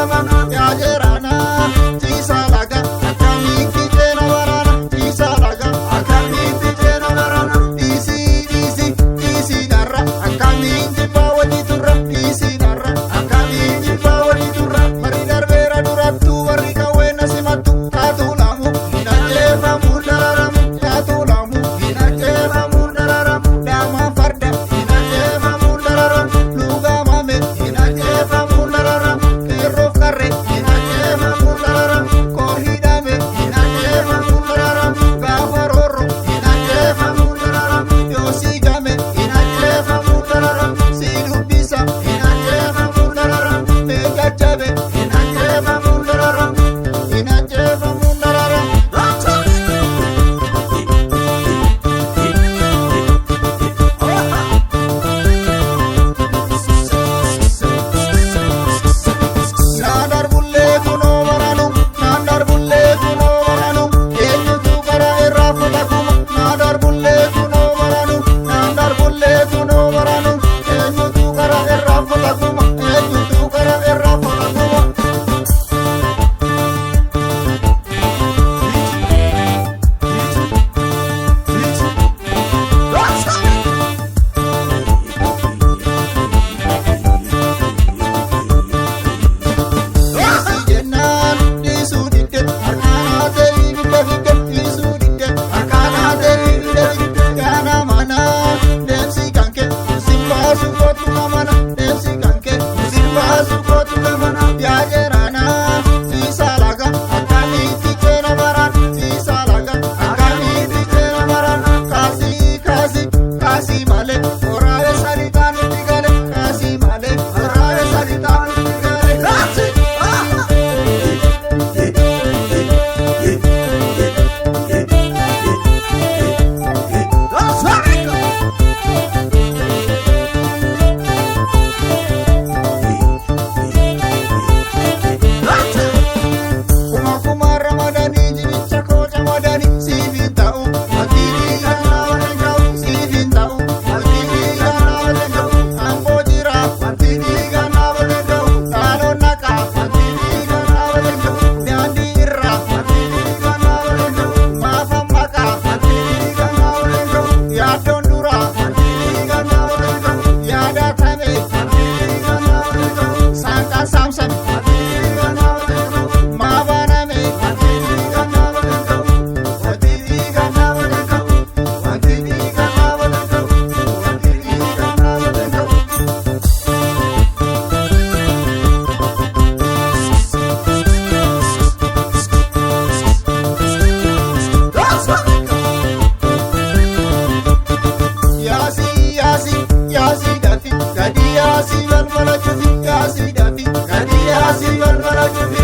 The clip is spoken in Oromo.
gamana yaa jeerana ciisaa laga akkamitti ceena waraana ciisaa laga akkamitti ceena waraana dhiisii dhiisii dhiisii narra akkamiin jibbaa wajji turra dhiisii narra akkamiin jibbaa wajji turra warri darbeera durattuu warri qawwee na simattu taatuu laamu hin ajjeefamu dararamu taatuu laamu hin ajjeefamu dararamu daamaan farda hin ajjeefamu dararamu lugaamame hin ajjeefamu dararamu qeerroof qarre hin ajjeefamu dararamu koo hidhame hin ajjeefamu dararamu gaafa roorro hin ajjeefamu dararamu yoo siigame hin ajjeefamu dararamu si dubbisa hin ajjeefamu dararamu mee jajjabe hin ajjeefamu dararamu hin ajjeefamu dararamu. Naan darbullee kunoo waraanu, naan darbullee kunoo waraanu, eenyutu karaa irraa fuudha kuma. Naan darbullee kunoo waraanu, naan darbullee kunoo waraanu, eenyutu karaa irraa fuudha kuma, eenyutu karaa irraa fuudha kuma. Dhiisii jennaan dhiisuu didde harkaan ta'e ibidda fidde dhiisuu didde harkaan ta'e ibidda fidde yaana mana deemsi kanke sin baasu kootu kamana deemsi kanke sin baasu kootu kamana yaa jeerana siisaa laga akkamitti ceena baraan siisaa laga akkamitti ceena baraan kaasii kaasii kaasii malee waraabee sadii taanutti gale kaasii malee waraabee sadii taanutti gale. Kuma kuma ramadanii jibicha koo camadanii siif hin ta'u wanti dhiigaa nama ta'u siif hin ta'u wanti dhiigaa nama ta'u amboo jira wanti dhiigaa nama ta'u saaloon naqaa wanti dhiigaa nama ta'u daandii irraa wanti dhiigaa nama ta'u maafa maqaa wanti dhiigaa nama ta'u yaaddoon duraa wanti dhiigaa nama ta'u yaadatame wanti dhiigaa nama ta'u saanqaa saamsame wanti dhiigaa nama ta'u maabaname wanti dhiigaa nama ta'u wanti dhiigaa nama ta'u wanti dhiigaa nama ta'u wanti dhiigaa nama ta'u. Yaasi yaasi yaasi dafi gadi yaasi balbala cufi yaasi dafi gadi yaasi balbala cufi.